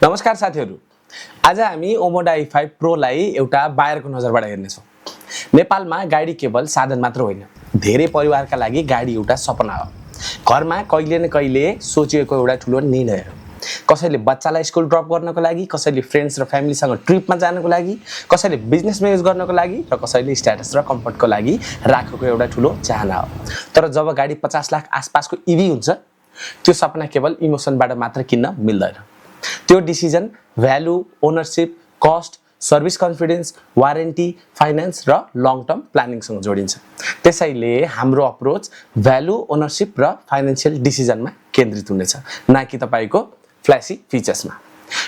नमस्कार साथीहरु। आज हामी ओमोडा i5 Pro लाई एउटा बाहिरको नजरबाट हेर्नेछौं। नेपालमा गाडी केवल साधन मात्र होइन, धेरै परिवारका लागि गाडी एउटा सपना हो। घरमा कहिले न कहिले सोचिएको एउटा ठूलो निर्णय हो। कसैले बच्चालाई स्कुल ड्रप गर्नको लागि, कसैले फ्रेन्ड्स र फ्यामिलीसँग ट्रिपमा जानको लागि, कसैले बिजनेस म्यानेज गर्नको लागि र कसैले स्ट्याटस र कम्फर्टको लागि राखेको एउटा ठूलो चाहना हो। तर जब गाडी 50 लाख आसपासको ईवी हुन्छ, त्यो सपना केवल इमोसनबाट मात्र किन्न मिल्दैन। त्यो decision value, ownership, cost, service confidence, warranty, finance र लङ टर्म प्लानिङसँग जोडिन्छ। त्यसैले हाम्रो अप्रोच भ्यालु, ओनरशिप र फाइनान्शियल डिसिजनमा केन्द्रित हुनेछ, न कि तपाईको फ्ल्यासी फिचर्समा।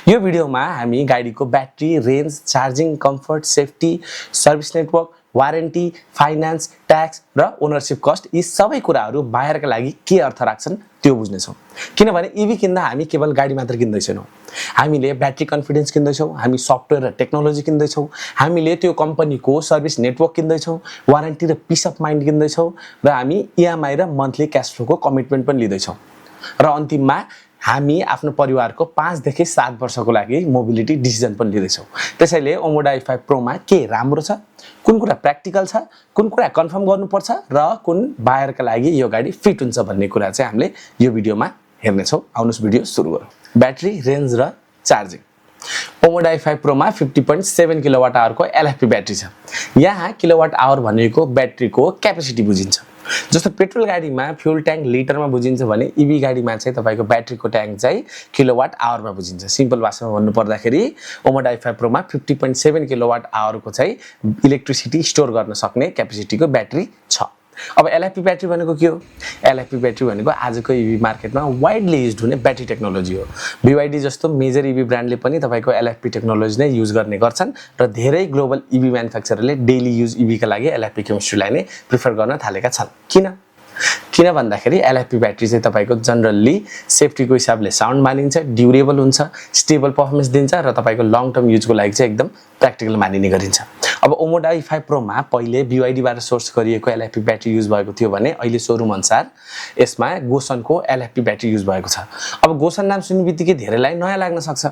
यो भिडियोमा हामी गाडीको battery, range, charging, comfort, safety, service network, warranty, finance, tax र ओनरशिप कस्ट यी सबै कुराहरू बाहिरका लागि के अर्थ राख्छन् त्यो बुझ्नेछौँ। किनभने ईवी किन्दा हामी केवल गाडी मात्र किन्दैछौँ, हामीले ब्याट्री कन्फिडेन्स किन्दैछौँ, हामी सफ्टवेयर र टेक्नोलोजी किन्दैछौँ, हामीले त्यो कम्पनीको सर्भिस नेटवर्क किन्दैछौँ, वारेन्टी र पिस अफ माइन्ड किन्दैछौँ र हामी इएमआई र मन्थली क्याश फ्लोको कमिटमेन्ट पनि लिँदैछौँ। र अन्तिममा हामी आफ्नो परिवारको 5 देखि 7 वर्षको लागि मोबिलिटी डिसिजन पनि लिँदैछौँ। त्यसैले ओमोडा i5 Pro मा के राम्रो छ, कुन कुरा प्र्याक्टिकल छ, कुन कुरा कन्फर्म गर्नुपर्छ र कुन बाहिरका लागि यो गाडी फिट हुन्छ भन्ने कुरा चाहिँ हामीले यो भिडियोमा हेर्नेछौँ। आउनुहोस् भिडियो सुरु गरौँ। ब्याट्री, रेन्ज र चार्जिङ। ओमोडा i5 Pro मा 50.7 किलोवाट आवरको LFP ब्याट्री छ। यहाँ किलोवाट आवर भनेको ब्याट्रीको क्यापेसिटी बुझिन्छ। जस्तो पेट्रोल गाडीमा फ्युल ट्याङ्क लिटरमा बुझिन्छ भने ईवी गाडीमा चाहिँ तपाईको ब्याट्रीको ट्याङ्क चाहिँ किलोवाट आवरमा बुझिन्छ। सिम्पल भाषामा भन्नु पर्दाखेरि ओमोडा i5 Pro मा 50.7 किलोवाट आवरको चाहिँ इलेक्ट्रिसिटी स्टोर गर्न सक्ने क्यापेसिटीको ब्याट्री छ। अब LFP ब्याट्री भनेको के हो? LFP ब्याट्री भनेको आजको ईवी मार्केटमा वाइडली युज्ड हुने ब्याट्री टेक्नोलोजी हो। BYD जस्तो मेजर ईवी ब्रान्डले पनि तपाईको LFP टेक्नोलोजी नै युज गर्ने गर्छन् र धेरै ग्लोबल ईवी म्यानुफ्याक्चररले डेली युज ईवी का लागि LFP केमिस्ट्रीलाई नै प्रिफर गर्न थालेका छन्। किन भन्दाखेरि LFP ब्याट्री चाहिँ तपाईको जनरली सेफ्टीको हिसाबले साउन्ड मानिन्छ, ड्युरेबल हुन्छ, स्टेबल परफर्मेन्स दिन्छ र तपाईको लङ टर्म युजको लागि चाहिँ एकदम प्र्याक्टिकल मानिने गरिन्छ। अब ओमोडा i5 Pro मा पहिले BYD बाट सोर्स गरिएको LFP ब्याट्री युज भएको थियो भने अहिले सोरुम अनुसार यसमा गोसनको LFP ब्याट्री युज भएको छ। अब गोसन नाम सुन्नेबित्तिकै धेरैलाई नयाँ लाग्न सक्छ,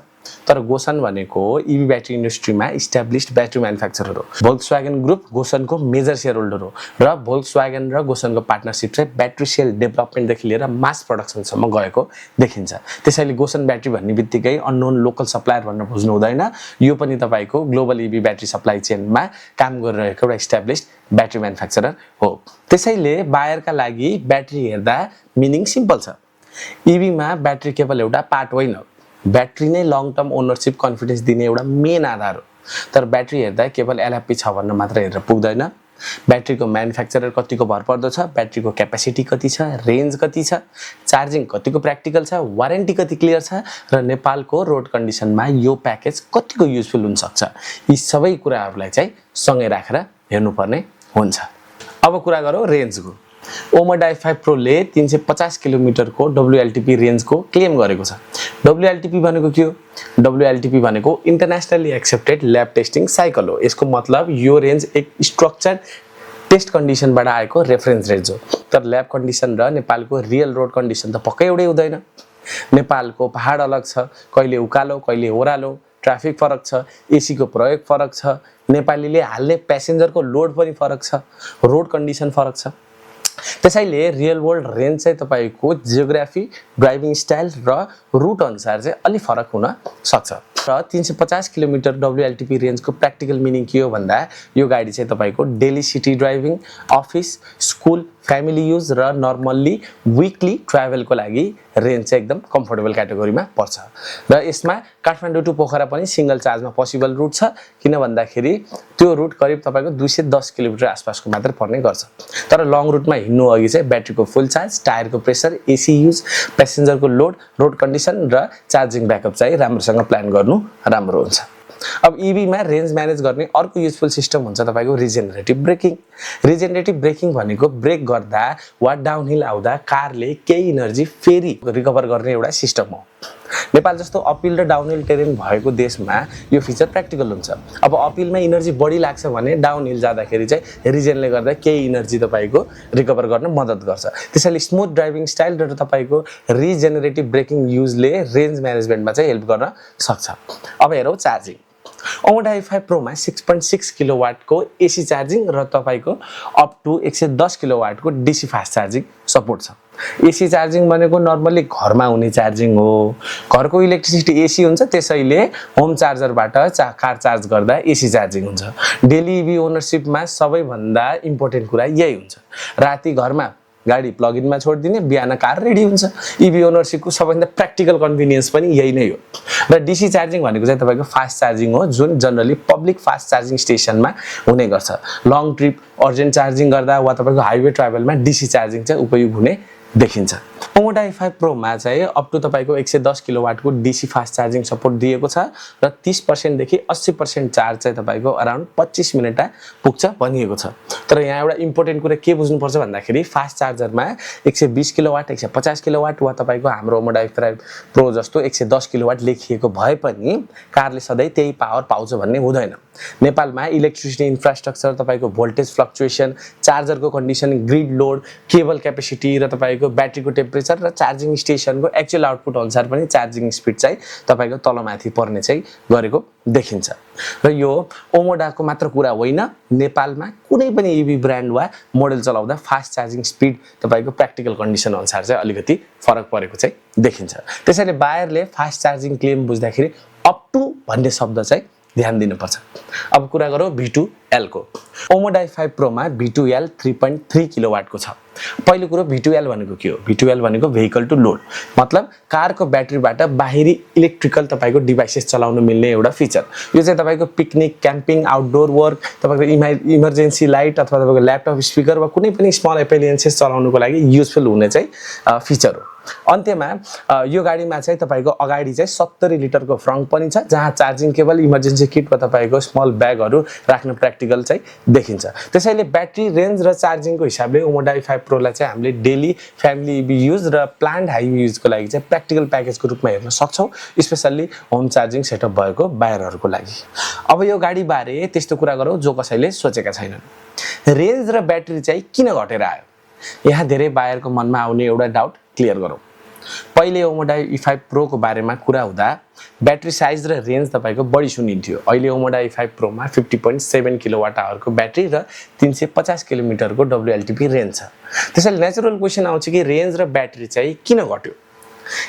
तर गोसन भनेको ईवी ब्याट्री इन्डस्ट्रीमा इस्टाब्लिश्ड ब्याट्री म्यानुफ्याक्चरर हो। भोल्क्सवागन ग्रुप गोसनको मेजर शेयर होल्डर हो र भोल्क्सवागन र गोसनको पार्टनरशिप चाहिँ ब्याट्री सेल डेभलपमेन्टदेखि लिएर मास प्रोडक्सनसम्म गएको देखिन्छ। त्यसैले गोसन ब्याट्री भन्ने बित्तिकै अननोन लोकल सप्लायर भनेर बुझ्नु हुँदैन। यो पनि तपाईको ग्लोबल ईवी ब्याट्री सप्लाई चेनमा काम गरिरहेको एउटा इस्टाब्लिश्ड ब्याट्री म्यानुफ्याक्चरर हो। त्यसैले बाहिरका लागि ब्याट्री हेर्दा मिनिङ सिम्पल छ। ईवीमा ब्याट्री केवल एउटा पार्ट होइन, ब्याट्री नै लङ टर्म ओनरशिप कन्फिडेन्स दिने एउटा मेन आधार हो। तर ब्याट्री हेर्दा केवल LFP छ भन्न मात्र हेरेर पुग्दैन। ब्याट्रीको म्यानुफ्याक्चरर कतिको भर पर्दछ, ब्याट्रीको क्यापेसिटी कति छ, रेन्ज कति छ, चार्जिङ कतिको प्र्याक्टिकल छ, वारेन्टी कति क्लियर छ र नेपालको रोड कन्डिसनमा यो प्याकेज कतिको युजफुल हुन सक्छ, यी सबै कुराहरूलाई चाहिँ सँगै राखेर हेर्नुपर्ने हुन्छ। अब कुरा गरौँ रेन्जको। ओमोडा i5 Pro ले 350 किलोमिटरको WLTP रेन्जको क्लेम गरेको छ। WLTP भनेको के हो? WLTP भनेको internationally accepted lab testing cycle हो। यसको मतलब यो रेन्ज एक स्ट्रक्चर्ड टेस्ट कन्डिसनबाट आएको रेफरेन्स रेन्ज हो। तर ल्याब कन्डिसन र नेपालको रियल रोड कन्डिसन त पक्कै एउटै हुँदैन। नेपालको पहाड अलग छ, कहिले उकालो कहिले ओह्रालो, ट्राफिक फरक छ, एसी को प्रयोग फरक छ, नेपालीले हाल्ने प्यासेन्जरको लोड पनि फरक छ, रोड कन्डिसन फरक छ। त्यसैले रियल वर्ल्ड रेन्ज चाहिँ तपाईको जियोग्राफी, ड्राइभिङ स्टाइल र रुट अनुसार चाहिँ अलि फरक हुन सक्छ। र 350 किलोमिटर WLTP रेन्जको प्र्याक्टिकल मिनिङ के हो भन्दा यो गाडी चाहिँ तपाईको daily city driving, office, school, family use र नर्मल्ली विकली ट्राभलको लागि रेन्ज चाहिँ एकदम कम्फर्टेबल क्याटेगोरीमा पर्छ। र यसमा काठमाडौँ टु पोखरा पनि सिंगल चार्जमा पोसिबल रुट छ। किन भन्दाखेरि त्यो रुट करिब तपाईको 210 किलोमिटर आसपासको मात्र पर्ने गर्छ। तर लङ रुटमा हिँड्नु अघि चाहिँ ब्याट्रीको फुल चार्ज, टायरको प्रेसर, एसी युज, प्यासेन्जरको लोड, रोड कन्डिसन र चार्जिङ ब्याकअप चाहिँ राम्रोसँग प्लान गर्नु राम्रो हुन्छ। अब ईवीमा रेन्ज म्यानेज गर्ने अर्को युजफुल सिस्टम हुन्छ तपाईको रिजेनरेटिभ ब्रेकिङ। रिजेनरेटिभ ब्रेकिङ भनेको ब्रेक गर्दा वा डाउनहिल आउँदा कारले केही इनर्जी फेरि रिकभर गर्ने एउटा सिस्टम हो। नेपाल जस्तो अपिल र डाउनहिल टेरेन भएको देशमा यो फिचर प्र्याक्टिकल हुन्छ। अब अपिलमा इनर्जी बढी लाग्छ भने डाउनहिल जाँदाखेरि चाहिँ रिजनले गर्दा केही इनर्जी तपाईँको रिकभर गर्न मद्दत गर्छ। त्यसैले स्मुथ ड्राइभिङ स्टाइल र तपाईँको रिजेनेरेटिभ ब्रेकिङ युजले रेन्ज म्यानेजमेन्टमा चाहिँ हेल्प गर्न सक्छ। अब हेरौँ चार्जिङ। ओमोडा i5 प्रोमा 6.6 किलोवाटको एसी चार्जिङ र तपाईँको अप टु 110 किलोवाटको डीसी फास्ट चार्जिङ सपोर्ट छ। एसी चार्जिङ भनेको नर्मली घरमा हुने चार्जिङ हो। घरको इलेक्ट्रिसिटी एसी हुन्छ, त्यसैले होम चार्जरबाट कार चार्ज गर्दा एसी चार्जिङ हुन्छ। डेली इभी ओनरसिपमा सबैभन्दा इम्पोर्टेन्ट कुरा यही हुन्छ। राति घरमा गाडी प्लग इनमा छोडिदिने, बिहान कार रेडी हुन्छ। इभी ओनरसिपको सबैभन्दा प्र्याक्टिकल कन्भिनियन्स पनि यही नै हो। र डीसी चार्जिङ भनेको चाहिँ तपाईँको फास्ट चार्जिङ हो, जुन जनरली पब्लिक फास्ट चार्जिङ स्टेसनमा हुने गर्छ। लङ ट्रिप अर्जेन्ट चार्जिङ गर्दा वा तपाईँको हाइवे ट्राभलमा डीसी चार्जिङ चाहिँ उपयोग हुने देखिन्छ। ओमोडा i5 प्रोमा चाहिँ अप टु तपाईँको 110 किलोवाटको डीसी फास्ट चार्जिङ सपोर्ट दिएको छ र 30% देखि 80% चार्ज चाहिँ तपाईँको अराउन्ड 25 मिनेटमा पुग्छ भनिएको छ। तर यहाँ एउटा इम्पोर्टेन्ट कुरा के बुझ्नुपर्छ भन्दाखेरि फास्ट चार्जरमा 120 किलोवाट, 150 किलोवाट वा तपाईँको हाम्रो ओमोडा i5 प्रो जस्तो 110 किलोवाट लेखिएको भए पनि कारले सधैँ त्यही पावर पाउँछ भन्ने हुँदैन। नेपालमा इलेक्ट्रिसिटी इन्फ्रास्ट्रक्चर, तपाईँको भोल्टेज फ्लक्चुएसन, चार्जरको condition, grid load, cable capacity र तपाईँको ब्याट्रीको टेम्परेचर र चार्जिङ स्टेसनको एक्चुअल आउटपुट अनुसार पनि चार्जिङ स्पिड चाहिँ तपाईँको तलमाथि पर्ने चाहिँ गरेको देखिन्छ। र यो ओमोडाको मात्र कुरा होइन, नेपालमा कुनै पनि इभी ब्रान्ड वा मोडल चलाउँदा फास्ट चार्जिङ स्पिड तपाईँको प्र्याक्टिकल कन्डिसन अनुसार चाहिँ अलिकति फरक परेको चाहिँ देखिन्छ। त्यसैले बायरले फास्ट चार्जिङ क्लेम बुझ्दाखेरि अप टु भन्ने शब्द चाहिँ ध्यान दिनुपर्छ। अब कुरा गरौँ V2L को। ओमोडा i5 प्रोमा V2L 3.3 किलोवाटको छ। पहिलो कुरो V2L भनेको के हो? V2L भनेको भेहिकल टु लोड, मतलब कारको ब्याट्रीबाट बाहिरी इलेक्ट्रिकल तपाईँको डिभाइसेस चलाउन मिल्ने एउटा फिचर। यो चाहिँ तपाईँको पिकनिक, क्याम्पिङ, आउटडोर वर्क, तपाईँको इमर्जेन्सी लाइट अथवा तपाईँको ल्यापटप स्पिकर वा कुनै पनि स्मल एप्लायन्सेस चलाउनुको लागि युजफुल हुने चाहिँ फिचर हो। अन्त्यमा यो गाडीमा चाहिँ तपाईँको अगाडि चाहिँ 70 लिटरको फ्रङ्क पनि छ, जहाँ चार्जिङ केबल, इमर्जेन्सी किट वा तपाईँको स्मल ब्यागहरू राख्न प्र्याक्टिकल चाहिँ देखिन्छ। त्यसैले ब्याट्री रेन्ज र चार्जिङको हिसाबले ओमोडा i5 प्रोलाई चाहिँ हामीले डेली फ्यामिली इभी युज र प्लान्ड हाइवे युजको लागि चाहिँ प्र्याक्टिकल प्याकेजको रूपमा हेर्न सक्छौँ, स्पेसल्ली होम चार्जिङ सेटअप भएको बायरहरूको लागि। अब यो गाडीबारे त्यस्तो कुरा गरौँ जो कसैले सोचेका छैनन्। रेन्ज र ब्याट्री चाहिँ किन घटेर आयो? यहाँ धेरै बायरको मनमा आउने एउटा डाउट क्लियर गरौँ। पहिले ओमोडा i5 प्रोको बारेमा कुरा हुँदा ब्याट्री साइज र रेन्ज तपाईँको बढी सुनिन्थ्यो। अहिले ओमोडा i5 प्रोमा 50.7 किलोवाट आवरको ब्याट्री र 350 किलोमिटरको WLTP रेन्ज छ। त्यसैले नेचुरल क्वेसन आउँछ कि रेन्ज र ब्याट्री चाहिँ किन घट्यो?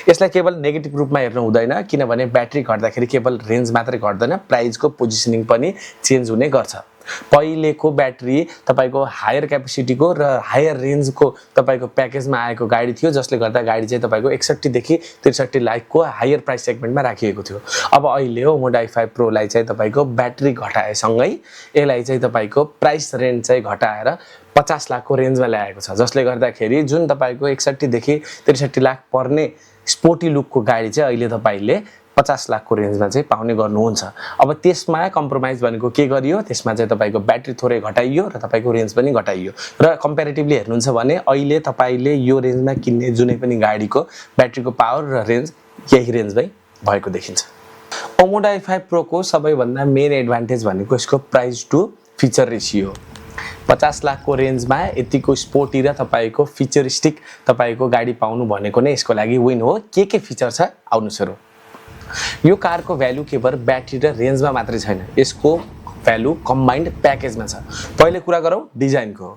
यसलाई केवल नेगेटिभ रूपमा हेर्नु हुँदैन, किनभने ब्याट्री घट्दाखेरि केवल रेन्ज मात्रै घट्दैन, प्राइसको पोजिसनिङ पनि चेन्ज हुने गर्छ। पहिलेको ब्याट्री तपाईँको हायर क्यापेसिटीको र हायर रेन्जको तपाईँको प्याकेजमा आएको गाडी थियो, जसले गर्दा गाडी चाहिँ तपाईँको 61 देखि 63 लाखको हायर प्राइस सेगमेन्टमा राखिएको थियो। अब अहिले ओमोडा i5 प्रोलाई चाहिँ तपाईँको ब्याट्री घटाएसँगै यसलाई चाहिँ तपाईँको प्राइस रेन्ज चाहिँ घटाएर 50 लाखको रेन्जमा ल्याएको छ, जसले गर्दाखेरि जुन तपाईँको 61 देखि 63 लाख पर्ने स्पोर्टी लुकको गाडी चाहिँ अहिले तपाईँले 50 लाखको रेन्जमा चाहिँ पाउने गर्नुहुन्छ। अब त्यसमा कम्प्रोमाइज भनेको के गरियो? त्यसमा चाहिँ तपाईँको ब्याट्री थोरै घटाइयो र तपाईँको रेन्ज पनि घटाइयो। र कम्पेरिटिभली हेर्नुहुन्छ भने अहिले तपाईँले यो रेन्जमा किन्ने जुनै पनि गाडीको ब्याट्रीको पावर र रेन्ज यही रेन्जमै भएको देखिन्छ। ओमोडा i5 प्रोको सबैभन्दा मेन एडभान्टेज भनेको यसको प्राइस टु फिचर रेसियो। 50 लाखको रेन्जमा यतिको स्पोर्टी र तपाईँको फिचरिस्टिक तपाईँको गाडी पाउनु भनेको नै यसको लागि विन हो। के फिचर छ आउनु सुरु। यो कारको भ्यालु केवल ब्याट्री र रेन्जमा मात्रै छैन, यसको भ्यालु कम्बाइन्ड प्याकेजमा छ। पहिले कुरा गरौँ डिजाइनको।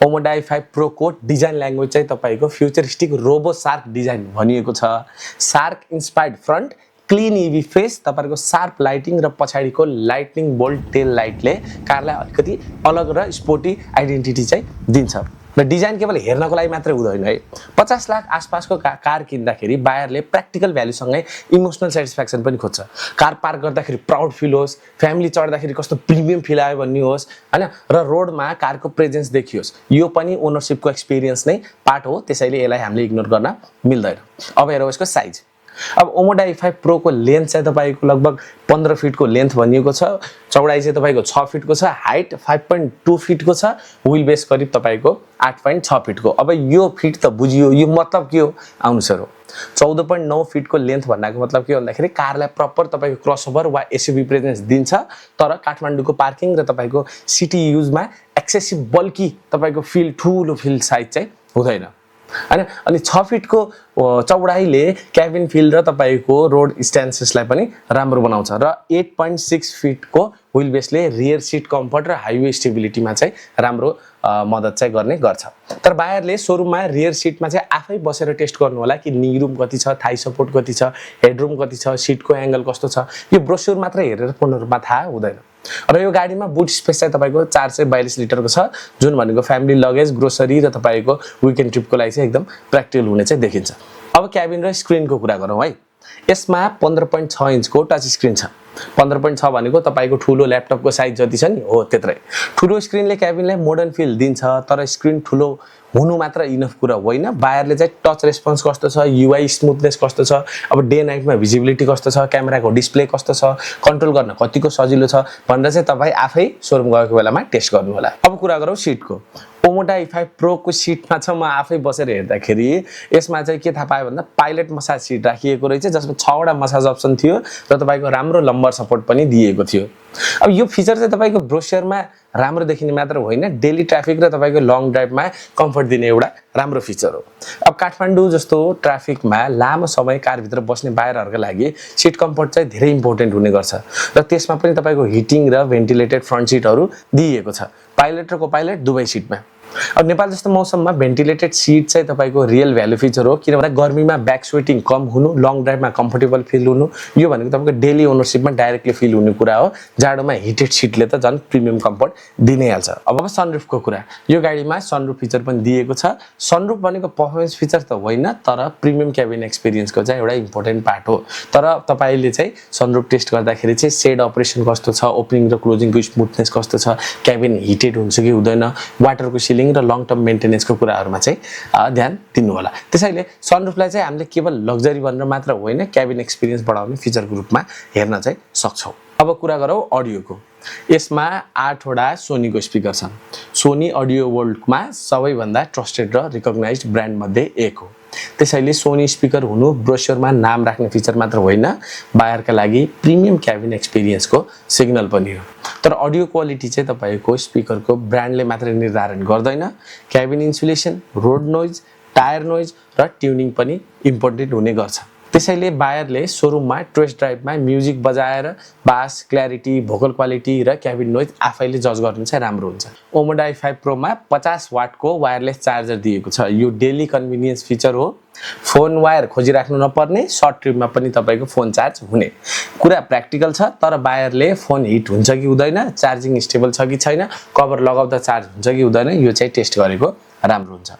ओमोडा i5 प्रोको डिजाइन ल्याङ्ग्वेज चाहिँ तपाईँको फ्युचरिस्टिक रोबो शार्क डिजाइन भनिएको छ। Shark inspired front, clean इभी face, तपाईँको शार्प लाइटिङ र पछाडिको लाइटनिङ बोल्ट टेल लाइटले कारलाई अलिकति अलग र स्पोर्टी आइडेन्टिटी चाहिँ दिन्छ। र डिजाइन केवल हेर्नको लागि मात्रै हुँदैन है। 50 लाख आसपासको कार किन्दाखेरि बायरले प्र्याक्टिकल भ्यालुसँगै इमोसनल सेटिस्फ्याक्सन पनि खोज्छ। कार पार्क गर्दाखेरि प्राउड फिल होस्, फ्यामिली चढ्दाखेरि कस्तो प्रिमियम फिल आयो भन्ने होस् हैन, र रोडमा कारको प्रेजेन्स देखियोस्। यो पनि ओनरसिपको एक्सपिरियन्स नै पार्ट हो, त्यसैले यसलाई हामीले इग्नोर गर्न मिल्दैन। अब हेरौँ यसको साइज। अब ओमोडा i5 Pro को लेन्थ चाहिँ तपाईको लगभग 15 फिटको लेन्थ भनिएको छ, चौडाइ चाहिँ तपाईको 6 फिटको छ, हाइट 5.2 फिटको छ, व्हील बेस करिब तपाईको 8.6 फिटको। अब यो फिट त बुझियो, यो मतलब के हो आउनु सर हो। 14.9 फिटको लेन्थ भन्नाको मतलब के भन्दाखेरि कारलाई प्रपर तपाईको क्रसओभर वा एसयुभी प्रेजेन्स दिन्छ, तर काठमाडौँको पार्किङ र तपाईको सिटी युजमा एक्सेसिभ बल्की तपाईको ठुलो फिल साइज चाहिँ हुँदैन हैन। अनि 6 फिटको चौडाइले क्याबिन फिल र तपाईको रोड स्ट्यान्सेसलाई पनि राम्रो बनाउँछ र 8.6 फिटको व्हील बेसले रियर सिट कम्फर्ट र हाइवे स्टेबिलिटीमा चाहिँ राम्रो मद्दत चाहिँ गर्ने गर्छ। तर बायरले सोरुममा रियर सिटमा चाहिँ आफै बसेर टेस्ट गर्नु होला कि नी रुम कति छ, थाई सपोर्ट कति छ, हेडरुम कति छ, सिटको एंगल कस्तो छ, यो ब्रोस्योर मात्र हेरेर पूर्ण रूपमा थाहा हुँदैन। र यो गाडीमा बुट स्पेस चाहिँ तपाईको 442 लिटरको छ, जुन भनेको फ्यामिली लगेज, ग्रोसरी र तपाईको विकेन्ड ट्रिपको लागि चाहिँ एकदम प्र्याक्टिकल हुने चाहिँ देखिन्छ। अब क्याबिन र स्क्रिनको कुरा गरौँ है। यसमा 15.6 इन्चको टच स्क्रिन छ। 15.6 भनेको तपाईको ठुलो ल्यापटपको साइज जति छ नि हो त्यत्रै। ठुलो स्क्रिनले क्याबिनलाई मोडर्न फिल दिन्छ, तर स्क्रिन ठुलो हुनु मात्र इनफ कुरा होइन। बायरले चाहिँ टच रेस्पोन्स कस्तो छ, युआई स्मुथनेस कस्तो छ, अब डे नाइटमा भिजिबिलिटी कस्तो छ, क्यामेराको डिस्प्ले कस्तो छ, कन्ट्रोल गर्न कतिको सजिलो छ भनेर चाहिँ तपाई आफै सोरुम गएको बेलामा टेस्ट गर्नु होला। अब कुरा गरौँ सिटको। ओमोडा i5 Pro को सिटमा छ म आफै बसेर हेर्दाखेरि यसमा चाहिँ के थाहा पाए भन्दा पाइलट मसाज सिट राखिएको रहेछ, जसमा 6 वटा मसाज अप्सन थियो र तपाईको राम्रो लम्बर सपोर्ट पनि दिएको थियो। अब यो फिचर चाहिँ तपाईको ब्रोस्योरमा राम्रो देखिने मात्र होइन, डेली ट्राफिक र तपाईको लङ ड्राइभमा कम्फर्ट दिने एउटा राम्रो फिचर हो। अब काठमाडौँ जस्तो ट्राफिकमा लामो समय कारभित्र बस्ने बायरहरुका लागि सिट कम्फर्ट चाहिँ धेरै इम्पोर्टेन्ट हुने गर्छ र त्यसमा पनि तपाईको हिटिङ र भेन्टिलेटेड फ्रन्ट सिटहरु दिइएको छ, पाइलट र को-पाइलट दुवै सिटमा। अब नेपाल जस्तो मौसममा भेन्टिलेटेड सिट चाहिँ तपाईको रियल भ्यालु फिचर हो, किनभने गर्मीमा ब्याक स्वेटिङ कम हुनु, लङ ड्राइभमा कम्फर्टेबल फिल हुनु, यो भनेको तपाईको डेली ओनरशिपमा डाइरेक्टली फिल हुने कुरा हो। जाडोमा हिटेड सिटले त झन् प्रिमियम कम्फर्ट दिनै हाल्छ। अब सनरुफको कुरा, यो गाडीमा सनरुफ फिचर पनि दिएको छ। सनरुफ भनेको पर्फर्मेन्स फिचर त होइन, तर प्रिमियम क्याबिन एक्सपिरियन्सको चाहिँ एउटा इम्पोर्टेन्ट पार्ट हो। तर तपाईले चाहिँ सनरुफ टेस्ट गर्दाखेरि चाहिँ सेड अपरेसन कस्तो छ, ओपनिङ र क्लोजिङको स्मुथनेस कस्तो छ, क्याबिन हिटेड हुन्छ कि हुँदैन, वाटरको सिलिङ र लङ टर्म मेन्टेनेन्सको कुराहरुमा चाहिँ ध्यान दिनु होला। त्यसैले सनरुफलाई चाहिँ हामीले केवल लग्जरी भनेर मात्र होइन, क्याबिन एक्सपिरियन्स बढाउने फिचरको रूपमा हेर्न चाहिँ सक्छौं। अब कुरा गरौँ अडियोको। यसमा 8 वटा सोनीको स्पिकर छन्। सोनी अडियो वर्ल्डमा सबैभन्दा ट्रस्टेड र रिकग्नाइज्ड ब्रान्ड मध्ये एक हो। त्यसैले सोनी स्पिकर हुनु ब्रोस्योरमा नाम राख्ने फिचर मात्र होइन, बायरका लागि प्रिमियम क्याबिन एक्सपिरियन्सको सिग्नल पनि हो। तर अडियो क्वालिटी चाहिँ तपाईको स्पिकरको ब्रान्डले मात्र निर्धारण गर्दैन, cabin insulation, road noise, tyre noise र ट्युनिङ पनि इम्पोर्टेन्ट हुने गर्छ। त्यसैले बायरले सोरुममा टेस्ट ड्राइभमा म्युजिक बजाएर बास, क्ल्यारिटी, भोकल क्वालिटी र क्याबिन नोइज आफैले जज गर्नु चाहिँ राम्रो हुन्छ। ओमोडा i5 Pro मा 50 वाटको वायरलेस चार्जर दिएको छ। यो डेली कन्भिनियन्स फिचर हो। फोन वायर खोजिराख्नु नपर्ने, सर्ट ट्रिपमा पनि तपाईको फोन चार्ज हुने कुरा प्र्याक्टिकल छ। तर बायरले फोन हिट हुन्छ कि हुँदैन, चार्जिङ स्टेबल छ कि छैन, कभर लगाउँदा चार्ज हुन्छ कि हुँदैन, यो चाहिँ टेस्ट गरेको राम्रो हुन्छ।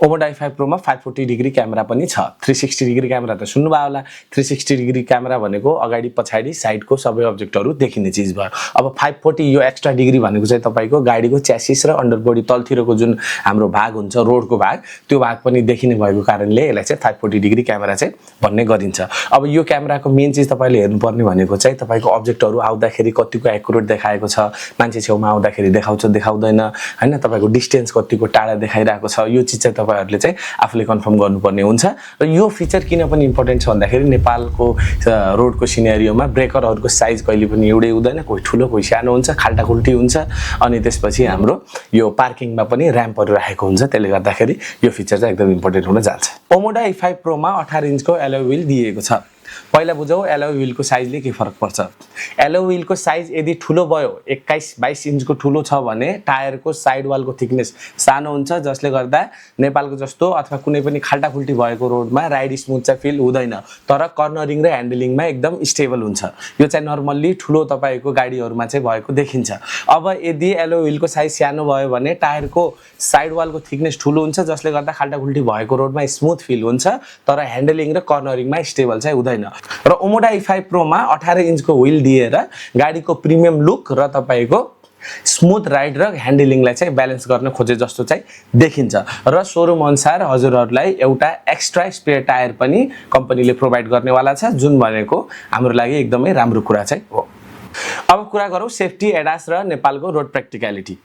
ओमोडा i5 Pro मा 540 डिग्री क्यामेरा पनि छ। 360 डिग्री क्यामेरा त सुन्नुभयो होला। 360 डिग्री क्यामेरा भनेको अगाडि पछाडी साइडको सबै अब्जेक्टहरु देखिने चीज भयो। अब 540 यो एक्स्ट्रा डिग्री भनेको चाहिँ तपाईको गाडीको च्यासिस र अन्डरबडी तलतिरको जुन हाम्रो भाग हुन्छ, रोडको भाग, त्यो भाग पनि देखिने भएको कारणले यसलाई चाहिँ 540 डिग्री क्यामेरा चाहिँ भन्ने गरिन्छ। अब यो क्यामेराको मेन चीज तपाईले हेर्नुपर्ने भनेको चाहिँ तपाईको अब्जेक्टहरु आउँदाखेरि कतिको एक्युरेट देखाएको छ, मान्छे छेउमा आउँदाखेरि देखाउँछ देखाउँदैन हैन, तपाईको डिस्टेन्स कतिको टाढा देखाइरहेको छ, यो चीज चाहिँ तपाईहरुले चाहिँ आफूले कन्फर्म गर्नुपर्ने हुन्छ। र यो फिचर किन पनि इम्पोर्टेन्ट छ भन्दाखेरि नेपालको रोडको सिनेरियोमा ब्रेकरहरुको साइज कहिले पनि एउटै हुँदैन, कोही ठुलो कोही सानो हुन्छ, खाल्टाखुल्टी हुन्छ, अनि त्यसपछि हाम्रो यो पार्किङमा पनि र्याम्पहरु राखेको हुन्छ। त्यसले गर्दाखेरि यो फिचर चाहिँ एकदम इम्पोर्टेन्ट हुन जान्छ। ओमोडा i5 Pro मा 18 इन्चको एलोय व्हील दिएको छ। पहिला बुझौं एलोय व्हीलको साइजले के फरक पर्छ। एलोय व्हीलको साइज यदि ठुलो भयो, 21-22 इन्चको ठुलो छ भने टायरको साइड वालको थिकनेस सानो हुन्छ, जसले गर्दा नेपालको जस्तो अथवा कुनै पनि खाल्टाखुल्टी भएको रोडमा राइड स्मुथ चाहिँ फिल हुँदैन, तर कर्नरिङ र ह्यान्डलिङमा एकदम स्टेबल हुन्छ। यो चाहिँ नर्मल्ली ठुलो तपाईको गाडीहरुमा चाहिँ भएको देखिन्छ। अब यदि एलोय व्हीलको साइज सानो भयो भने टायरको साइड वालको थिकनेस ठुलो हुन्छ, जसले गर्दा खाल्टाखुल्टी भएको रोडमा स्मुथ फिल हुन्छ, तर ह्यान्डलिङ र कर्नरिङमा स्टेबल चाहिँ हुँदैन। र ओमोडा i5 Pro मा 18 इन्चको व्हील दिएर गाडीको प्रिमियम लुक र तपाईको स्मुथ राइड र ह्यान्डलिङलाई चाहिँ ब्यालेन्स गर्न खोजे जस्तो चाहिँ देखिन्छ र सोरुम अनुसार हजुरहरूलाई एउटा एक्स्ट्रा स्पेयर टायर पनि कम्पनीले प्रोभाइड गर्नेवाला छ, जुन भनेको हाम्रो लागि एकदमै राम्रो कुरा चाहिँ हो। अब कुरा गरौँ सेफ्टी, एडास र नेपालको रोड प्र्याक्टिकलिटी।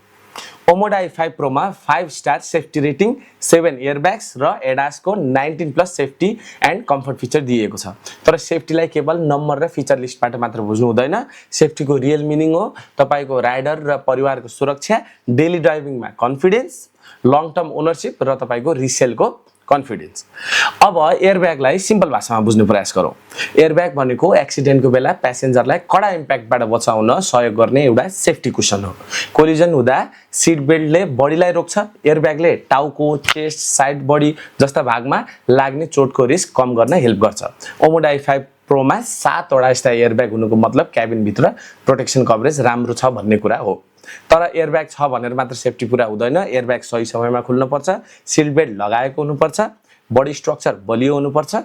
ओमोडा i5 प्रोमा 5 स्टार सेफ्टी रेटिङ, 7 एयरब्याग्स र एडासको 19+ सेफ्टी एन्ड कम्फर्ट फिचर दिएको छ। तर सेफ्टीलाई केवल नम्बर र फिचर लिस्टबाट मात्र बुझ्नु हुँदैन। सेफ्टीको रियल मिनिङ हो तपाईको राइडर र परिवारको सुरक्षा, डेली ड्राइभिङमा कन्फिडेन्स, लङ टर्म ओनरशिप र तपाईको रिसेलको कन्फिडेन्स। अब एयरब्यागलाई सिम्पल भाषामा बुझ्ने प्रयास गरौँ। एयरब्याग भनेको एक्सिडेन्टको बेला प्यासेन्जरलाई कडा इम्प्याक्टबाट बचाउन सहयोग गर्ने एउटा सेफ्टी कुसन हो। कोलिजन हुँदा सिट बेल्टले बडीलाई रोक्छ, एयरब्यागले टाउको, चेस्ट, साइड बडी जस्ता भागमा लाग्ने चोटको रिस्क कम गर्न हेल्प गर्छ। ओमोडा i5 प्रोमा 7 वटा यस्ता एयरब्याग हुनुको मतलब क्याबिनभित्र प्रोटेक्सन कभरेज राम्रो छ भन्ने कुरा हो। तर एयरब्याग छ भनेर मात्र सेफ्टी पुरा हुँदैन। एयरब्याग सही समयमा खुल्नुपर्छ, सिट बेल्ट लगाएको हुनुपर्छ, बडी स्ट्रक्चर बलियो हुनुपर्छ,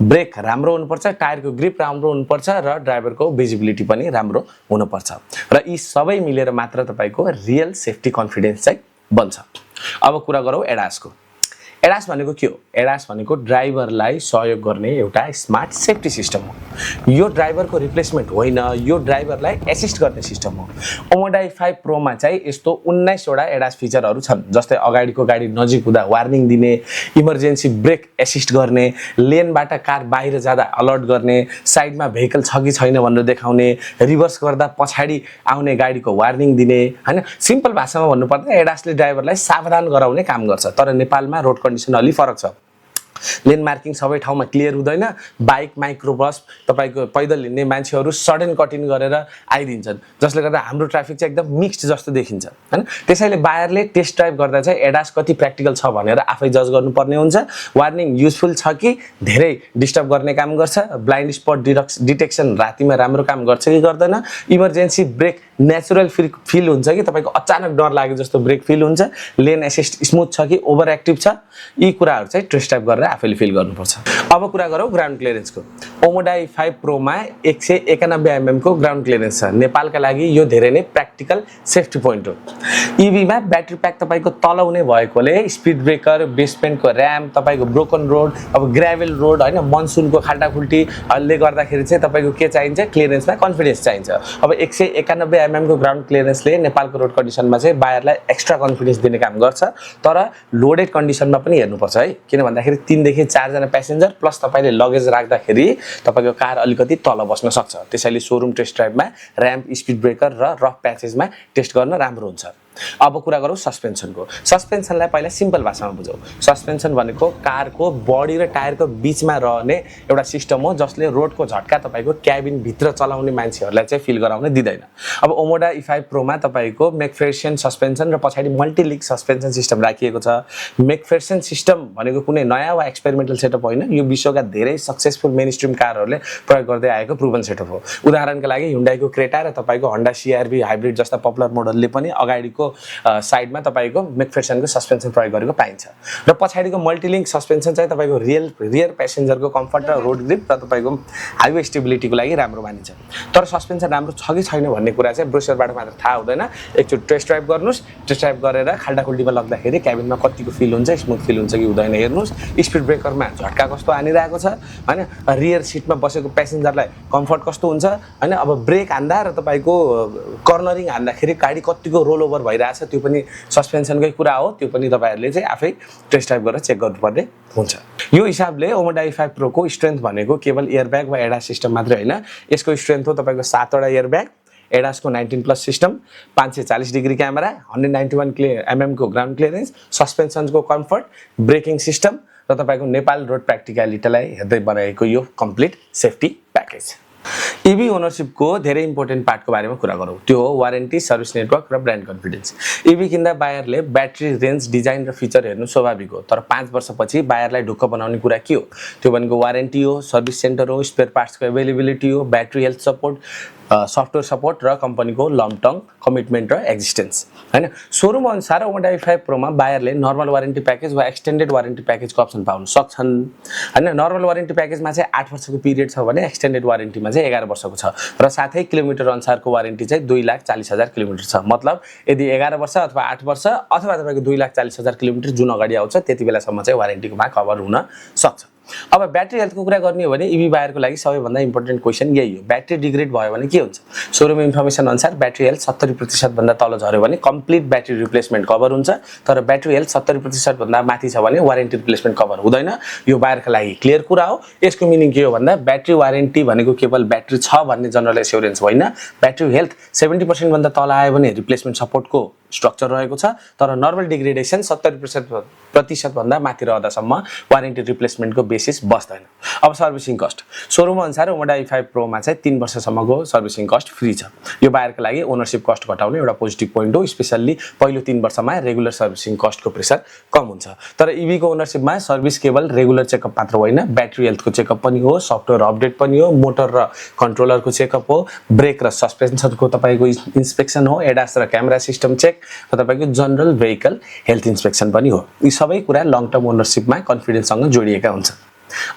ब्रेक राम्रो हुनुपर्छ, टायरको ग्रिप राम्रो हुनुपर्छ र ड्राइभरको भिजिबिलिटी पनि राम्रो हुनुपर्छ र यी सबै मिलेर मात्र तपाईको रियल सेफ्टी कन्फिडेन्स चाहिँ बन्छ। अब कुरा गरौँ एडासको। एडास भनेको के हो? एडास भनेको ड्राइभरलाई सहयोग गर्ने एउटा स्मार्ट सेफ्टी सिस्टम हो। यो ड्राइभरको रिप्लेसमेन्ट होइन, यो ड्राइभरलाई एसिस्ट गर्ने सिस्टम हो। ओमोडा i5 प्रोमा चाहिँ यस्तो 19 वटा एडास फिचरहरू छन्, जस्तै अगाडिको गाडी नजिक हुँदा वार्निङ दिने, इमर्जेन्सी ब्रेक एसिस्ट गर्ने, लेनबाट कार बाहिर जाँदा अलर्ट गर्ने, साइडमा भेहिकल छ कि छैन भनेर देखाउने, रिभर्स गर्दा पछाडि आउने गाडीको वार्निङ दिने, हैन। सिम्पल भाषामा भन्नुपर्दा एडासले ड्राइभरलाई सावधान गराउने काम गर्छ। तर नेपालमा रोड कन्डिसन अलि फरक छ। लेन मार्किङ सबै ठाउँमा क्लियर हुँदैन। बाइक, माइक्रोबस, तपाईको पैदल हिँड्ने मान्छेहरू सडन कटिङ गरेर आइदिन्छन्, जसले गर्दा हाम्रो ट्राफिक चाहिँ एकदम मिक्स्ड जस्तो देखिन्छ, हैन। त्यसैले बायरले टेस्ट ड्राइभ गर्दा चाहिँ एडास कति प्र्याक्टिकल छ भनेर आफै जज गर्नुपर्ने हुन्छ। वार्निङ युजफुल छ कि धेरै डिस्टर्ब गर्ने काम गर्छ, ब्लाइन्ड स्पट डिटेक्सन रातिमा राम्रो काम गर्छ कि गर्दैन, इमर्जेन्सी ब्रेक नेचुरल फिल हुन्छ कि तपाईको अचानक डर लाग्यो जस्तो ब्रेक फिल हुन्छ, लेन एसिस्ट स्मुथ छ कि ओभर एक्टिभ छ, यी कुराहरू चाहिँ टेस्ट ड्राइभ गरेर आफैले फिल गर्नुपर्छ। अब कुरा गरौँ ग्राउन्ड क्लियरेन्सको। ओमोडा i5 प्रोमा 191 mm को ग्राउन्ड क्लियरेन्स छ। नेपालका लागि यो धेरै नै प्र्याक्टिकल सेफ्टी पोइन्ट हो। इभीमा ब्याट्री प्याक तपाईको तल हुने भएकोले स्पिड ब्रेकर, बेसमेन्टको र्याम, तपाईको ब्रोकन रोड, अब ग्राभल रोड, हैन, मनसुनको खाल्टाखुल्टीले गर्दाखेरि चाहिँ तपाईको के चाहिन्छ? क्लियरेन्समा कन्फिडेन्स चाहिन्छ। अब 191 mm को ग्राउन्ड क्लियरेन्सले नेपालको रोड कन्डिसनमा चाहिँ बायरलाई एक्स्ट्रा कन्फिडेन्स दिने काम गर्छ। तर लोडेड कन्डिसनमा पनि हेर्नुपर्छ है, किन भन्दाखेरि 3 देखि 4 जना प्यासेन्जर प्लस तपाईले लगेज राख्दाखेरि तपाईको कार अलिकति तल बस्न सक्छ। त्यसैले showroom test ड्राइभमा ramp, speed breaker र रफ प्याचेसमा टेस्ट गर्न राम्रो हुन्छ। अब कुरा गरौँ सस्पेन्सनको। सस्पेन्सनलाई पहिला सिम्पल भाषामा बुझौँ। सस्पेन्सन भनेको कारको बडी र टायरको बिचमा रहने एउटा सिस्टम हो, जसले रोडको झट्का तपाईको क्याबिन भित्र चलाउने मान्छेहरूलाई चाहिँ फिल गराउन दिँदैन। अब ओमोडा i5 प्रोमा तपाईको मेकफेर्सन सस्पेन्सन र पछाडि मल्टिलिङ्क सस्पेन्सन सिस्टम राखिएको छ। मेकफेर्सन सिस्टम भनेको कुनै नयाँ वा एक्सपेरिमेन्टल सेटअप होइन, यो विश्वका धेरै सक्सेसफुल मेनस्ट्रिम कारहरूले प्रयोग गर्दै आएको प्रुभन सेटअप हो। उदाहरणका लागि Hyundaiको क्रेटा र तपाईको Honda CR-V हाइब्रिड जस्ता पपुलर मोडलले पनि अगाडिको साइडमा तपाईको मेकफेर्सनको सस्पेन्सन प्रयोग गरेको पाइन्छ र पछाडिको मल्टिलिङ्क सस्पेन्सन चाहिँ तपाईको रियर प्यासेन्जरको कम्फर्ट र रोड ग्रिप र तपाईको हाइवे स्टेबिलिटीको लागि राम्रो मानिन्छ। तर सस्पेन्सन राम्रो छ कि छैन भन्ने कुरा चाहिँ ब्रोसरबाट मात्र थाहा हुँदैन। एकचोटि टेस्ट ड्राइभ गर्नुस्, टेस्ट ड्राइभ गरेर खाल्टाखुल्टीमा लग्दाखेरि क्याबिनमा कतिको फिल हुन्छ, स्मुथ फिल हुन्छ कि हुँदैन हेर्नुस्। स्पिड ब्रेकरमा झट्का कस्तो हानिरहेको छ, हैन, रियर सिटमा बसेको प्यासेन्जरलाई कम्फर्ट कस्तो हुन्छ, हैन। अब ब्रेक हान्दा र तपाईको कर्नरिङ हान्दाखेरि गाडी कतिको रोल ओभर भइरहेछ, त्यो पनि सस्पेन्सनकै कुरा हो। त्यो पनि तपाईहरुले चाहिँ आफै टेस्ट ड्राइभ गरेर चेक गर्नुपर्ने हुन्छ। यो हिसाबले ओमोडा i5 प्रोको स्ट्रेन्थ भनेको केवल एयरब्याग वा एडास सिस्टम मात्रै होइन, यसको स्ट्रेन्थ हो तपाईको 7 वटा एयरब्याग, एडासको 19+ सिस्टम, 540 डिग्री क्यामेरा, 191 mm को ग्राउन्ड क्लियरेन्स, सस्पेन्सनको कम्फर्ट, ब्रेकिङ सिस्टम र तपाईको नेपाल रोड प्र्याक्टिकलिटीलाई हेर्दै बनाएको यो कम्प्लिट सेफ्टी प्याकेज। इभी ओनरशिपको धेरै इम्पोर्टेन्ट पार्टको बारेमा कुरा गरौँ। त्यो हो वारेन्टी, सर्भिस नेटवर्क र ब्रान्ड कन्फिडेन्स। इभी किन्दा बायरले ब्याट्री रेन्ज, डिजाइन र फिचर हेर्नु स्वाभाविक हो, तर 5 वर्षपछि बायरलाई ढुक्क बनाउने कुरा के हो? त्यो भनेको वारेन्टी हो, सर्भिस सेन्टर हो, स्पेयर पार्ट्सको अवेलेबिलिटी हो, battery health support, software support र कम्पनीको लङ टर्म कमिटमेन्ट र एक्जिस्टेन्स, हैन। सोरुम अनुसार ओमोडा i5 प्रोमा बायरले नर्मल वारेन्टी प्याकेज वा एक्सटेन्डेड वारेन्टी प्याकेजको अप्सन पाउन सक्छन्, हैन। नर्मल वारेन्टी प्याकेजमा चाहिँ 8 वर्षको पिरियड छ भने एक्सटेन्डेड वारेन्टीमा चाहिँ 11 वर्षको छ र साथै किलोमिटर अनुसारको वारेन्टी चाहिँ 2,40,000 किलोमिटर छ। मतलब यदि 11 वर्ष अथवा 8 वर्ष अथवा तपाईको 2,40,000 किलोमिटर जुन अगाडि आउँछ त्यति बेलासम्म चाहिँ वारेन्टीकोमा कभर हुन सक्छ। अब ब्याट्री हेल्थको कुरा गर्ने हो भने इभी बायरको लागि सबैभन्दा इम्पोर्टेन्ट क्वेसन यही हो, ब्याट्री डिग्रेड भयो भने के हुन्छ? सोरुम इन्फर्मेसन अनुसार ब्याट्री हेल्थ 70% भन्दा तल झर्यो भने कम्प्लिट ब्याट्री रिप्लेसमेन्ट कभर हुन्छ, तर ब्याट्री हेल्थ 70% भन्दा माथि छ भने वारेन्टी रिप्लेसमेन्ट कभर हुँदैन। यो बायरको लागि क्लियर कुरा हो। यसको मिनिङ के हो भन्दा ब्याट्री वारेन्टी भनेको केवल ब्याट्री छ भन्ने जनरल एस्योरेन्स होइन, ब्याट्री हेल्थ 70% भन्दा तल आयो भने रिप्लेसमेन्ट सपोर्टको स्ट्रक्चर रहेको छ, तर नर्मल डिग्रेडेसन 70% भन्दा माथि रहँदासम्म वारेन्टी रिप्लेसमेन्टको बेसिस बस्दैन। अब सर्भिसिङ कस्ट सोरुम अनुसार ओमोडा i5 प्रोमा चाहिँ 3 वर्षसम्मको सर्भिसिङ कस्ट फ्री छ। यो बायरको लागि ओनरशिप कस्ट घटाउने एउटा पोजिटिभ पोइन्ट हो, स्पेशल्ली पहिलो 3 वर्षमा रेगुलर सर्भिसिङ कस्टको प्रेसर कम हुन्छ। तर इभीको ओनरशिपमा सर्भिस केवल रेगुलर चेकअप मात्र होइन, ब्याट्री हेल्थको चेकअप पनि हो, सफ्टवेयर अपडेट पनि हो, मोटर र कन्ट्रोलरको चेकअप हो, ब्रेक र सस्पेन्सनको तपाईको इन्स्पेक्सन हो, एडास र क्यामेरा सिस्टम चेक र तपाईको जनरल भेहिकल हेल्थ इन्स्पेक्सन पनि हो। यी सबै कुरा लङ टर्म ओनरशिपमा कन्फिडेन्ससँग जोडिएका हुन्छन्।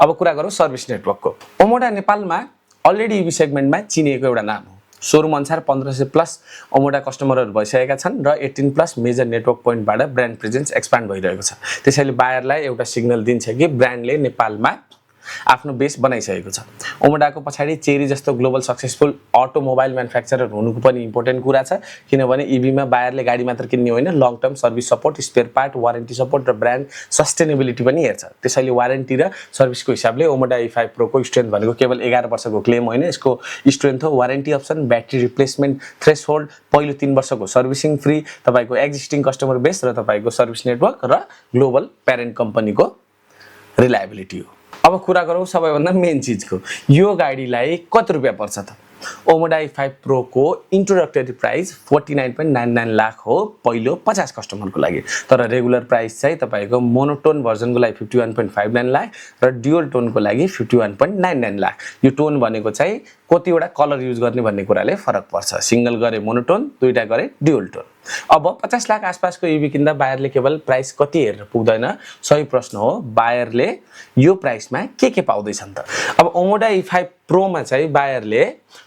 अब कुरा गरौँ सर्भिस नेटवर्कको। ओमोडा नेपालमा अलरेडी इभी सेगमेन्टमा चिनिएको एउटा नाम हो। सोरुम अनुसार 1500+ ओमोडा कस्टमरहरू भइसकेका छन् र 18+ मेजर नेटवर्क पोइन्टबाट ब्रान्ड प्रेजेन्स एक्सपान्ड भइरहेको छ। त्यसैले बायरलाई एउटा सिग्नल दिन्छ कि ब्रान्डले नेपालमा आफ्नो बेस बनाइसकेको छ। ओमोडाको पछाडि चेरी जस्तो ग्लोबल सक्सेसफुल अटोमोबाइल म्यानुफ्याक्चरर हुनुको पनि इम्पोर्टेन्ट कुरा छ, किनभने इभीमा बायरले गाडी मात्र किन्ने होइन, long term service support, spare part, warranty support र ब्रान्ड सस्टेनेबिलिटी पनि हेर्छ। त्यसैले वारेन्टी र सर्भिसको हिसाबले ओमोडा i5 प्रोको स्ट्रेन्थ भनेको केवल 11 वर्षको क्लेम होइन, यसको स्ट्रेन्थ हो warranty option, battery replacement threshold, पहिलो 3 वर्षको सर्भिसिङ फ्री, तपाईको एक्जिस्टिङ कस्टमर बेस र तपाईको सर्भिस नेटवर्क र ग्लोबल प्यारेन्ट कम्पनीको रिलायबिलिटी हो। अब कुरा गरौँ सबैभन्दा मेन चिजको, यो गाडीलाई कति रुपियाँ पर्छ त? ओमोडा i5 प्रोको इन्ट्रोडक्टरी प्राइस 49.99 लाख हो पहिलो 50 कस्टमरको लागि, तर रेगुलर प्राइस चाहिँ तपाईको मोनोटोन भर्जनको लागि 51.59 लाख र ड्युअल टोनको लागि 51.99 लाख। यो टोन भनेको चाहिँ कतिवटा कलर युज गर्ने भन्ने कुराले फरक पर्छ, सिंगल गरे मोनोटोन, दुईटा गरे ड्युअल टोन। अब 50 लाख आसपासको इभी किन्दा बायरले केवल प्राइस कति हेरेर पुग्दैन, सही प्रश्न हो बायरले यो प्राइसमा के पाउँदैछन् त? अब ओमोडा i5 प्रोमा चाहिँ बायरले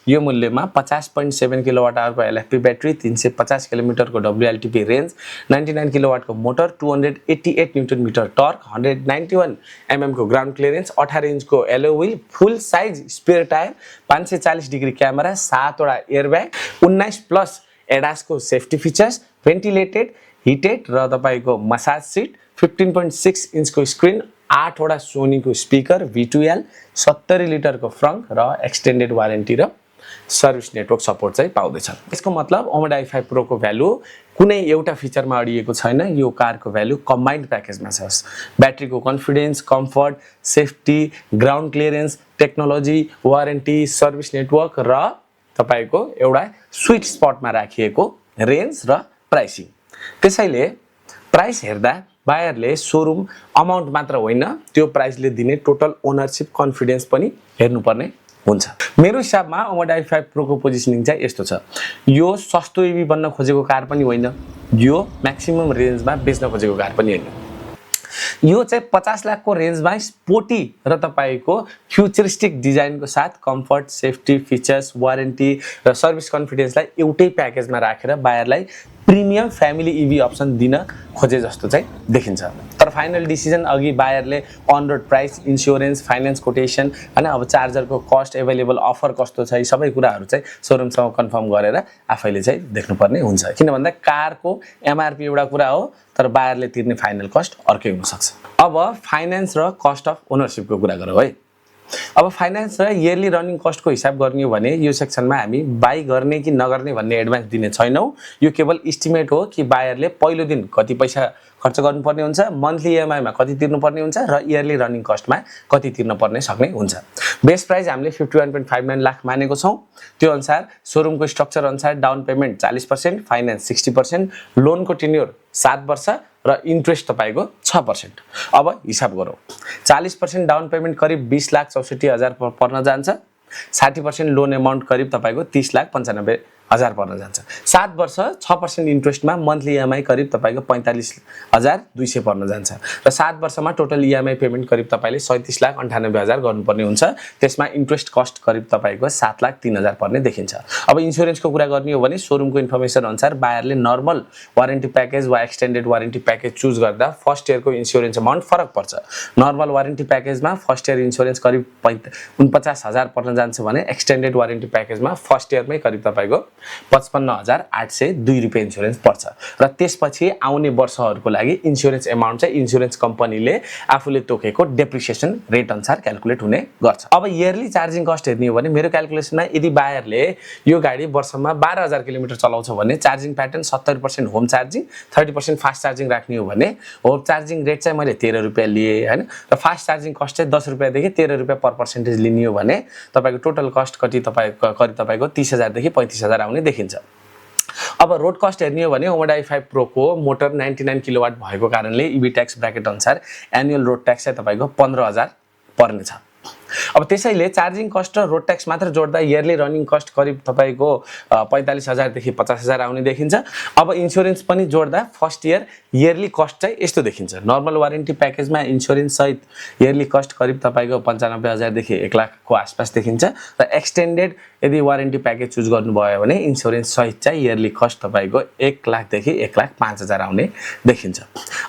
यो मूल्यमा 50.7 किलोवाट आवरको एलएफपी ब्याट्री, 350 किलोमिटरको WLTP रेन्ज, 99 किलोवाटको motor, 288 newton meter torque, 191 mm को ग्राउन्ड क्लियरेन्स, 18 इन्चको alloy wheel, full size spare tyre, 540 degree camera, 7 वटा एयरब्याग, 19+ एडासको सेफ्टी फिचर्स, भेन्टिलेटेड, हिटेड र तपाईको मसाज सिट, 15.6 इन्चको स्क्रिन, 8 वटा सोनीको स्पिकर, V2L, 70 लिटरको फ्रङ्क र एक्सटेन्डेड वारेन्टी र सर्भिस नेटवर्क सपोर्ट चाहिँ पाउँदैछ। यसको मतलब ओमोडा i5 प्रोको भ्यालु कुनै एउटा फिचरमा अडिएको छैन, यो कारको भ्यालु कम्बाइन्ड प्याकेजमा छ। ब्याट्रीको confidence, comfort, safety, ground clearance, technology, warranty, service network र तपाईको एउटा स्वीट स्पटमा राखिएको रेन्ज र प्राइसिङ। त्यसैले प्राइस हेर्दा बायरले सोरुम अमाउन्ट मात्र होइन, त्यो प्राइसले दिने टोटल ओनरशिप कन्फिडेन्स पनि हेर्नुपर्ने हुन्छ। मेरो हिसाबमा ओमोडा i5 प्रोको पोजिसनिङ चाहिँ यस्तो छ, यो सस्तो इभी बन्न खोजेको कार पनि होइन, यो म्याक्सिमम रेन्जमा बेच्न खोजेको कार पनि होइन। यो चाहिँ 50 लाखको रेन्जमा स्पोर्टी र तपाईको फ्युचरिस्टिक डिजाइनको साथ कम्फर्ट, सेफ्टी, फिचर्स, वारेन्टी र सर्भिस कन्फिडेन्सलाई एउटै प्याकेजमा राखेर बायरलाई प्रिमियम फ्यामिली इभी अप्सन दिन खोजे जस्तो चाहिँ देखिन्छ। तर फाइनल डिसिजन अघि बायरले on road price, insurance, finance quotation हैन, अब चार्जरको कस्ट, एभाइलेबल अफर कस्तो छ, यी सबै कुराहरू चाहिँ सोरुमसँग कन्फर्म गरेर आफैले चाहिँ देख्नुपर्ने हुन्छ। किन भन्दा कारको एमआरपी एउटा कुरा हो, तर बायरले तिर्ने फाइनल कस्ट अर्कै हुन सक्छ। अब फाइनेन्स र कस्ट अफ ओनरशिपको कुरा गरौँ है। अब फाइनेन्स र इयरली रनिङ कस्टको हिसाब गर्ने हो भने यो सेक्सनमा हामी बाई गर्ने कि नगर्ने भन्ने एडभान्स दिने छैनौँ। यो केवल इस्टिमेट हो कि बायरले पहिलो दिन कति पैसा खर्च गर्नुपर्ने हुन्छ, मन्थली इएमआईमा कति तिर्नुपर्ने हुन्छ र इयरली रनिङ कस्टमा कति तिर्नुपर्ने सक्ने हुन्छ। बेस प्राइस हामीले 51.59 लाख मानेको छौँ। त्यो अनुसार सोरुमको स्ट्रक्चर अनुसार डाउन पेमेन्ट 40%, फाइनेन्स 60%, लोनको टेन्युर 7 वर्ष र इन्ट्रेस्ट तपाईको 6%। अब हिसाब गरौँ, 40% डाउन पेमेन्ट करिब 20,64,000 पर्न जान्छ, 60% लोन एमाउन्ट करिब तपाईको 30,95,000 हजार पर्न जान्छ। 7 वर्ष 6% इन्ट्रेस्टमा मन्थली इएमआई करिब तपाईको 45,200 पर्न जान्छ र 7 वर्षमा टोटल इएमआई पेमेन्ट करिब तपाईले 37,98,000 गर्नुपर्ने हुन्छ। त्यसमा इन्ट्रेस्ट कस्ट करिब तपाईको 7,03,000 पर्ने देखिन्छ। अब इन्स्योरेन्सको कुरा गर्ने हो भने सोरुमको इन्फर्मेसन अनुसार बायरले नर्मल वारेन्टी प्याकेज वा एक्सटेन्डेड वारेन्टी प्याकेज चुज गर्दा फर्स्ट इयरको इन्स्योरेन्स अमाउन्ट फरक पर्छ। नर्मल वारेन्टी प्याकेजमा फर्स्ट इयर इन्स्योरेन्स करिब 49,000 पर्न जान्छ भने एक्सटेन्डेड वारेन्टी प्याकेजमा फर्स्ट इयरमै करिब तपाईको 55,802 रुपैयाँ इन्स्योरेन्स पर्छ र त्यसपछि आउने वर्षहरूको लागि इन्स्योरेन्स एमाउन्ट चाहिँ इन्स्योरेन्स कम्पनीले आफूले तोकेको डेप्रिसिएसन रेट अनुसार क्याल्कुलेट हुने गर्छ। अब इयरली चार्जिङ कस्ट हेर्ने हो भने मेरो क्याल्कुलेसनमा यदि बायरले यो गाडी वर्षमा 12,000 किलोमिटर चलाउँछ भने charging pattern 70% home charging 30% fast charging राख्ने हो भने होम चार्जिङ रेट चाहिँ मैले 13 रुपैयाँ लिए हैन र फास्ट चार्जिङ कस्ट चाहिँ 10 रुपैयाँ देखि 13 रुपैयाँ पर पर्सेन्टेज लिने हो भने तपाईको टोटल कस्ट कति तपाईको 30,000 देखि 35,000 आउने देखिन्छ। अब रोड कस्ट हेर्ने हो भने ओमोडा i5 प्रो को मोटर 99 किलोवाट भएको कारणले इबी ट्याक्स ब्र्याकेट अनुसार एनुअल रोड ट्याक्स चाहिँ तपाईको 15,000 पर्ने छ। अब त्यसैले चार्जिङ कस्ट र रोड ट्याक्स मात्र जोड्दा इयरली रनिङ कस्ट करिब तपाईको 45,000 देखि 50,000 आउने देखिन्छ। अब इन्स्योरेन्स पनि जोड्दा फर्स्ट इयर इयरली कस्ट चाहिँ यस्तो देखिन्छ। नर्मल वारेन्टी प्याकेजमा इन्स्योरेन्स सहित इयरली कस्ट करिब तपाईको 95,000 देखि 1 लाख को आसपास देखिन्छ र एक्सटेन्डेड यदि वारेन्टी प्याकेज चुज गर्नुभयो भने इन्स्योरेन्स सहित चाहिँ इयरली कस्ट तपाईको 1 लाख देखि 1,05,000 आउने देखिन्छ।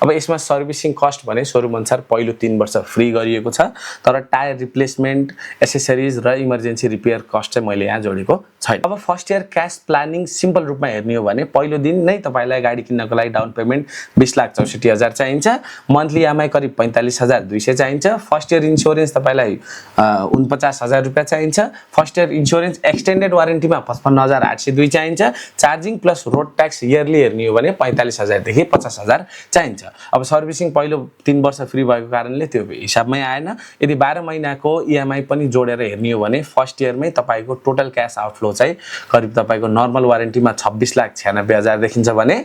अब यसमा सर्भिसिङ कस्ट भने सोरुम अनुसार पहिलो 3 वर्ष फ्री गरिएको छ तर टायर रिप्लेसमेन्ट एसेसरिज र इमर्जेन्सी रिपेयर कस्ट चाहिँ मैले यहाँ जोडेको छैन। अब first year cash planning simple रूपमा हेर्ने हो भने पहिलो दिन नै तपाईलाई गाडी किन्नको लागि डाउन पेमेन्ट 20,64,000 चाहिन्छ। मन्थली इएमआई करिब 45,200 चाहिन्छ। फर्स्ट इयर इन्स्योरेन्स तपाईलाई 49,000 रुपैयाँ चाहिन्छ। फर्स्ट इयर इन्स्योरेन्स एक्सटेन्डेड वारेन्टीमा 55,802 चाहिन्छ। Charging plus road tax yearly हेर्ने हो भने 45,000 देखि 50,000 चाहिन्छ। अब सर्भिसिङ पहिलो 3 वर्ष फ्री भएको कारणले त्यो हिसाबमै आएन। यदि 12 महिनाको इएमआई पनि जोडेर हेर्ने हो भने फर्स्ट इयरमै तपाईको टोटल क्याश आउटफ्लो चाहिँ करिब तपाईको नर्मल वारेन्टीमा 26,96,000 देखिन्छ भने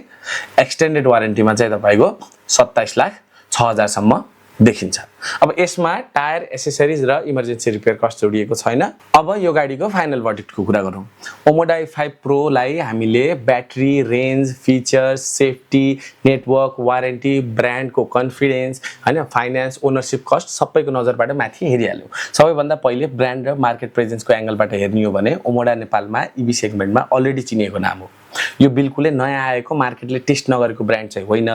एक्सटेन्डेड वारेन्टीमा चाहिँ तपाईको 27,06,000 सम्म देखिन्छ। अब यसमा टायर एसेसरिज र इमर्जेन्सी रिपेयर कस्ट जोडिएको छैन। अब यो गाडीको फाइनल भर्डिक्टको कुरा गरौँ। ओमोडा i5 प्रो लाई हामीले battery, range, features, safety, network, warranty, ब्रान्डको कन्फिडेन्स हैन फाइनान्स, ओनरशिप कस्ट सबैको नजरबाट माथि हेरिहाल्यौ। सबैभन्दा पहिले ब्रान्ड र मार्केट प्रेजेन्सको एंगलबाट हेर्ने हो भने ओमोडा नेपालमा इबी सेगमेन्टमा अलरेडी चिनिएको नाम हो। यो बिल्कुलै नयाँ आएको मार्केटले टेस्ट नगरेको ब्रान्ड चाहिँ होइन।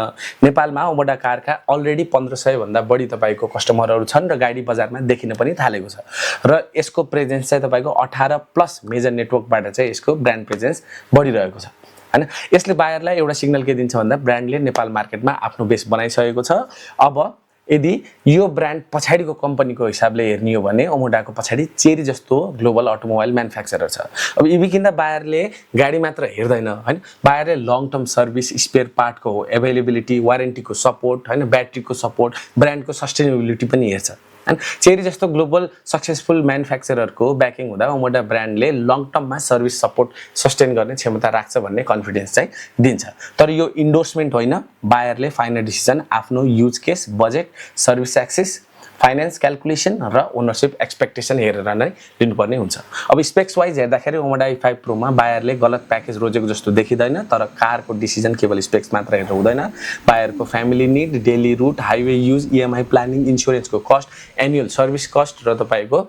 नेपालमा ओमोडा कारका अलरेडी 1500 भन्दा बढी तपाईको कस्टमरहरू छन् र गाडी बजारमा देखिन पनि थालेको छ र यसको प्रेजेन्स चाहिँ तपाईको 18+ मेजर नेटवर्कबाट चाहिँ यसको ब्रान्ड प्रेजेन्स बढिरहेको छ हैन। यसले बायरलाई एउटा सिग्नल के दिन्छ भन्दा ब्रान्डले नेपाल मार्केटमा आफ्नो बेस बनाइसकेको छ। अब यदि यो ब्रान्ड पछाडीको कम्पनीको हिसाबले हेर्ने हो भने ओमोडाको पछाडी चेरी जस्तो ग्लोबल अटोमोबाइल म्यानुफ्याक्चरर छ। अब इबी किन्दा बायरले गाडी मात्र हेर्दैन हैन, बायरले लङ टर्म सर्भिस, स्पेयर पार्टको अवेलेबिलिटी, वारेन्टीको सपोर्ट हैन, ब्याट्रीको सपोर्ट, ब्रान्डको सस्टेनेबिलिटी पनि हेर्छ। हैन चेरी जस्तो ग्लोबल सक्सेसफुल म्यानुफ्याक्चररको ब्याकिङ हुँदा ओमोडा ब्रान्डले लङ टर्ममा सर्भिस सपोर्ट सस्टेन गर्ने क्षमता राख्छ भन्ने कन्फिडेन्स चाहिँ दिन्छ। तर यो इन्डोर्समेन्ट होइन, बायरले फाइनल डिसिजन आफ्नो use case, budget, service access, finance calculation र ओनरशिप एक्सपेक्टेसन हेरेर नै लिनुपर्ने हुन्छ। अब स्पेक्स वाइज हेर्दाखेरि ओमोडा i5 प्रोमा बायरले गलत प्याकेज रोजेको जस्तो देखिँदैन, तर कारको डिसिजन केवल स्पेक्स मात्र हेरेर हुँदैन। बायरको family need, daily route, highway use, EMI planning, इन्स्योरेन्सको कस्ट, एनुअल सर्भिस कस्ट र तपाईको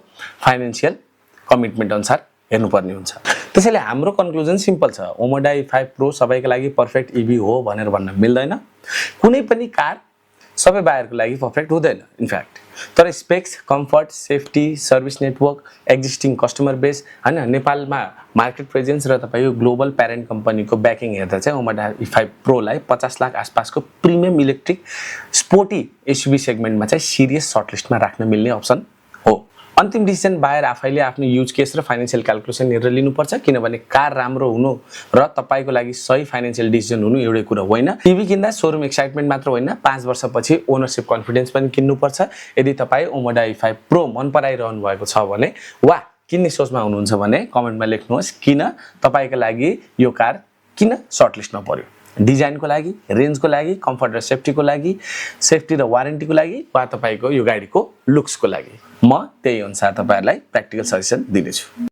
फाइनान्शियल कमिटमेन्ट अनुसार हेर्नुपर्ने हुन्छ। त्यसैले हाम्रो कन्क्लुजन सिम्पल छ, ओमोडा i5 प्रो सबैको लागि पर्फेक्ट इभी हो भनेर भन्न मिल्दैन। कुनै पनि कार सबै बायरको लागि पर्फेक्ट हुँदैन इनफ्याक्ट, तर specs, comfort, safety, service network, existing customer base हैन, नेपालमा मार्केट प्रेजेन्स र तपाईको ग्लोबल प्यारेन्ट कम्पनीको ब्याकिङ हेर्दा चाहिँ ओमोडा i5 प्रो लाई 50 लाख आसपासको प्रिमियम इलेक्ट्रिक स्पोर्टी एसयुभी सेगमेन्टमा चाहिँ सिरियस सर्टलिस्टमा राख्न मिल्ने अप्सन हो। अन्तिम डिसिजन बायर आफैले आफ्नो युज केस र फाइनान्शियल क्याल्कुलेसन हेरेर लिनुपर्छ, किनभने कार राम्रो हुनु र तपाईको लागि सही फाइनान्शियल डिसिजन हुनु एउटै कुरा होइन। टिभी किन्दा सोरुम एक्साइटमेन्ट मात्र होइन, 5 वर्षपछि ओनरशिप कन्फिडेन्स पनि किन्नुपर्छ। यदि तपाईँ ओमोडा i5 प्रो मन पराइरहनु भएको छ भने वा किन्ने सोचमा हुनुहुन्छ भने कमेन्टमा लेख्नुहोस् किन तपाईको लागि यो कार किन सर्टलिस्टमा पर्यो। डिजाइनको लागि, रेन्जको लागि, कम्फर्ट र सेफ्टीको लागि, सेफ्टी र वारेन्टीको लागि वा तपाईको यो गाडीको लुक्सको लागि। म त्यही अनुसार तपाईहरुलाई प्र्याक्टिकल सजेसन दिनेछु।